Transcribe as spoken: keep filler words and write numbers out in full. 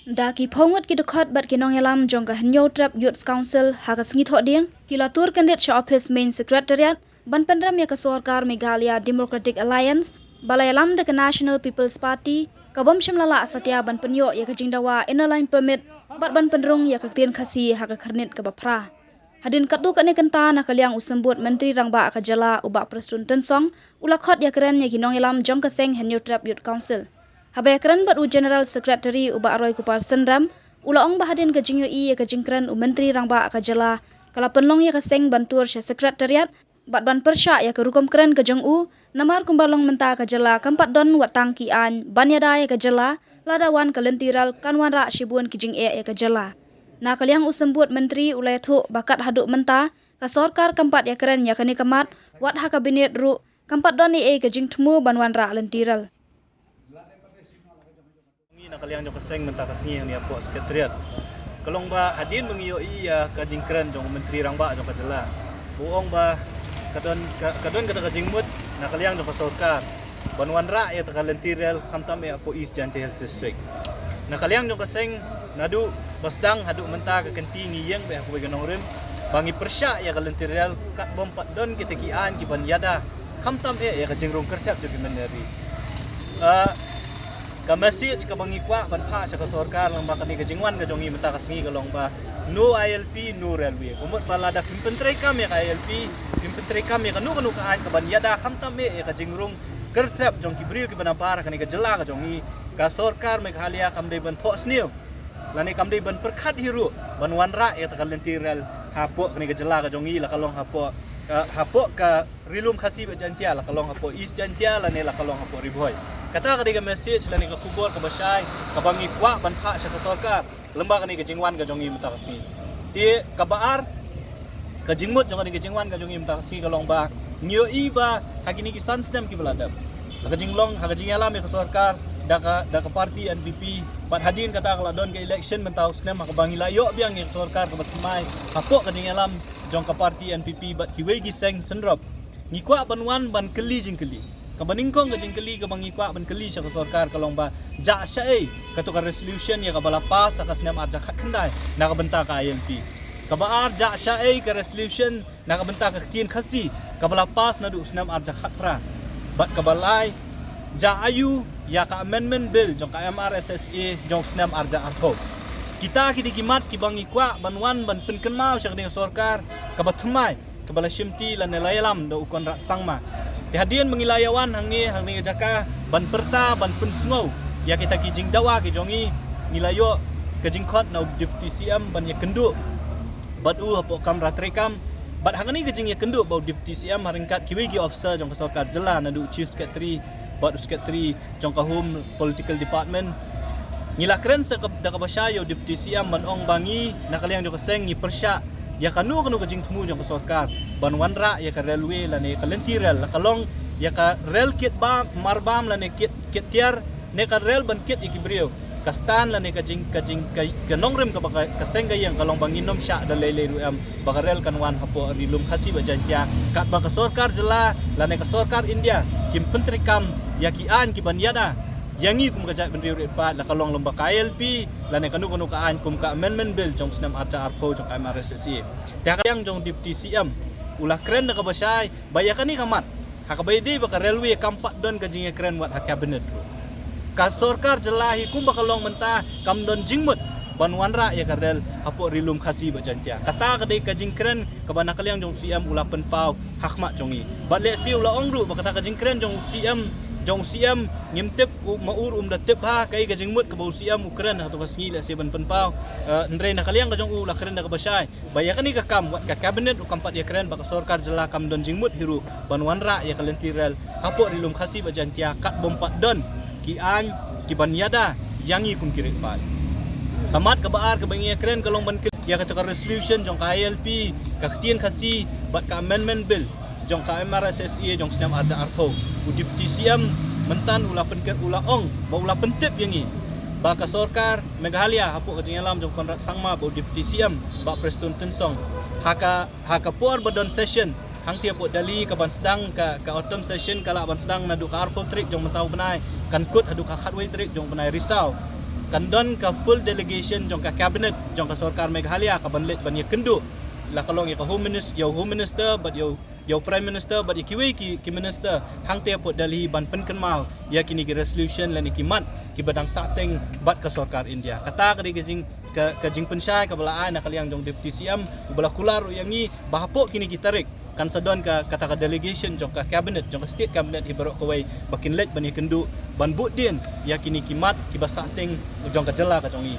Da ki phew ngut ki dkhot bad ki nongïalam jong ka Hynñiewtrep Youth Council ha ka sngi Thohdieng ki la tur kyndit sha ophis Main Secretariat ban pynrem ïa ka sorkar Meghalaya Democratic Alliance ba la ïalam da ka National People's Party ka bym shym la lah satia ban pynïoh ïa ka jingdawa Inner Line Permit bad ban pynrung ïa ka ktien Khasi ha ka khyrnit kaba phra. Hadien katto katne kynta na ka liang u symbud Myntri Rangbah ka jylla u Bah Prestone Tynsong u la khot ïakren ïa ki nongïalam jong ka seng Hynñiewtrep Youth Council. Haba ïakren bad u General Secretary u Bah Roykupar Synrem u la ong ba hadien ka jingïohi ïa ka jingkren u Myntri Rangbah ka jylla ka la pynlong ïa ka seng ban tur sha Secretariat bad ban pyrshah ïa ka rukom kren ka jong u, namar kumba long mynta ka jylla kam pat don wat tang ki aiñ ban ïada ïa ka jylla, lada wan ka lynti rel kan wanrah shibun ki jingeh ïa ka jylla. Na ka liang u symbud Myntri u la ïathuh ba kat haduh mynta ka sorkar kam pat ïakren ïa kane ka mat, wat ha ka binet ruh kam pat don ei ei ka jingthmu ban wanrah lynti rel. Ngi na ka liang jong ka seng mynta ka sngi hangne hapoh Secretariat ka long ba hadien ba ngi ïohi ïa ka jingkren jong u Myntri Rangbah jong ka jylla, u ong ba ka don ka, ka don kata ka jingmut na ka liang jong ka sorkar ban wanrah ïa kata ka lynti rel khamtam eh hapoh East Jaintia Hills District. Na ka liang jong ka seng naduh ba sdang haduh mynta ka kynti ngi ïeng beit ha kawei ka nongrim ba ngi pyrshah ïa ka lynti rel kat bym pat don kita ki aiñ ki ban ïada khamtam eh ïa ka jingrung kyrthep jong ki hynmen hynrei. Ah, ka message kaba ngi kwah ban phah sha ka sorkar lyngba kane ka jingwan ka jong ngi mynta ka sngi ka long ba no I L P, no railway. Ka mut ba lada phim pyntreikam ïa ka I L P, phim pyntreikam ïa kano kano ka aiñ ka ban ïada khamtam eh ïa ka jingrung kyrthep jong ki briew ki ba nabar ha kane ka jylla ka jong ngi, ka sorkar Meghalaya kam dei ban phohsniew lane kam dei ban pyrkhat hi ruh ban wanrah ïa kata ka lynti rel hapoh kane ka jylla ka jong ngi, la ka long hapoh, eh, hapoh ka Ri Lum Khasi bad Jaintia, la ka long hapoh East Jaintia lane la ka long hapoh Ri Bhoi. Kata ka dei ka message lane ka khubor kaba shai kaba ngi kwah ban phah sha ka sorkar lyngba kane ka jingwan ka jong ngi mynta ka sngi. Te kaba ar, ka jingmut jong kane ka jingwan ka jong ngi mynta ka sngi ka long ba ngi ïohi ba ha kine ki san snem ki ba la dep, ha ka jinglong, ha ka jingïalam ïa ka sorkar da ka, da ka party N P P, bad hadien kata ka la don ka election mynta u snem ha kaba ngi la ïoh biang ïa ka sorkar kaba thymmai hapoh ka jingïalam jong ka party N P P bad kiwei ki seng synrop. Ngi kwah ban wan ban kylli jingkylli. Kaba nyngkong ka jingkylli kaba ngi kwah ban kylli sha ka sorkar ka long ba jah shaei kato ka resolution ïa kaba la pass ha ka snem arhajar khatkhyndai na ka bynta ka I L P. Kaba ar, jah shaei ka resolution na ka bynta ka ktien Khasi kaba la pass naduh u snem arhajar khatphra. Bad kaba lai, jah aiu ïa ka Amendment Bill jong ka M R S S A jong u snem arhajar arphew. Kita ki dei ki mat kiba ngi kwah ban wan ban pynkynmaw sha kane ka sorkar kaba thymmai kaba la shimti lane la ïalam da u Conrad Sangma. Te hadien ba ngi la ïawan hangne, hangne ka jaka ban pyrta, ban pynsngew ïa kita ki jingdawa ki jong ngi, ngi la ïoh ka jingkhot na u Deputy C M ban ïakynduh bad u hapoh kamra treikam. Bad ha kane ka jingïakynduh bad u Deputy C M ha ryngkat kiwei ki officer jong ka sorkar jylla, naduh u Chief Secretary bad u Secretary jong ka Home Political Department, ngi la kren sa ka, da kaba shai ïa u Deputy C M ban ong ba ngi na ka liang jong ka seng ngi pyrshah ïa kano kano ka jingthmu jong ka sorkar ban wanrah ïa ka railway lane ka lynti rel, la ka long ïa ka rel kit bam, marbam lane kit, kit tiar, ne ka rel ban kit ïa ki briew. Ka stand lane ka jing, ka jing, ka, ka nongrim kaba ka, ka seng ka ïeng ka long ba ngin ym shah da lei lei ruh em ba ka rel kan wan hapoh Ri Lum Khasi bad Jaintia katba ka sorkar jylla lane ka sorkar India kim pyntreikam ïa ki aiñ ki ban ïada ïa ngi kum ka jaitbynriew rit paid, la ka long lyngba ka I L P lane kano kano ka aiñ kum ka Amendment Bill jong u snem arhajar arphew jong ka M R S S A. Te ha ka liang jong u Deputy C M u la kren da kaba shai ba ïa kane ka mat ha kaba ïadei bad ka railway kam pat don ka jingïakren wat ha cabinet ruh. Ka sorkar jylla hi kumba ka long mynta kam don jingmut ban wanrah ïa ka rel hapoh Ri Lum Khasi bad Jaintia. Kata ka dei ka jingkren kaba na ka liang jong u C M u la pynpaw ha khmat jong ngi. Bad lehse u la ong ruh ba kata ka jingkren jong u C M, jong u C M ngim tip, u ma ur um da tip ha kaei ka jingmut kaba u C M u kren ha kato ka sngi, lehse ban pynpaw. Eh, hynrei na ka liang ka jong u la kren da kaba shai ba ïa kane ka kam wat ka cabinet ruh kam pat ïakren, bad ka sorkar jylla kam don jingmut hi ruh ban wanrah ïa ka lynti rel hapoh Ri Lum Khasi bad Jaintia kat bym pat don ki aiñ ki ban ïada ïa ngi kum ki rit paid. Ka mat kaba ar kaba ngi ïakren ka long ban kylli ïa kata ka resolution jong ka I L P, ka ktien Khasi bad ka Amendment Bill jong ka M R S S A jong u snem arhajar arphew. U Deputy C M mynta u la pynker, u la ong ba u la pyntip ïa ngi ba ka sorkar Meghalaya hapoh ka jingïalam jong u Conrad Sangma bad u Deputy C M Bah Prestone Tynsong ha ka, ha ka por ba don session hangtei hapoh Delhi ka ban sdang, ka, ka autumn session ka lah ban sdang naduh ka arphew tarik jong mynta u bnai, kan kut haduh ka khatwei tarik jong u bnai Risaw. kan don ka full delegation jong ka cabinet jong ka sorkar Meghalaya ka ban leit ban ïakynduh, la ka long ïa ka home minister, ïa u home minister bad ïa u, ïa u prime minister bad ïa kiwei ki, ki minister hangtei hapoh Delhi ban pynkynmaw ïa kine ki resolution lane ki mat kiba dang sahteng bad ka sorkar India. Kata ka dei ka jing, ka, ka jingpynshai kaba la ai na ka liang jong Deputy C M uba la kular ruh ïa ngi ba hapoh kine ki tarik kan sa don ka, kata ka delegation jong ka cabinet, jong ka state cabinet hi baroh kawei ba kin leit ban ïakynduh, ban buddien ïa kine ki mat kiba sahteng jong ka jylla ka jong ngi.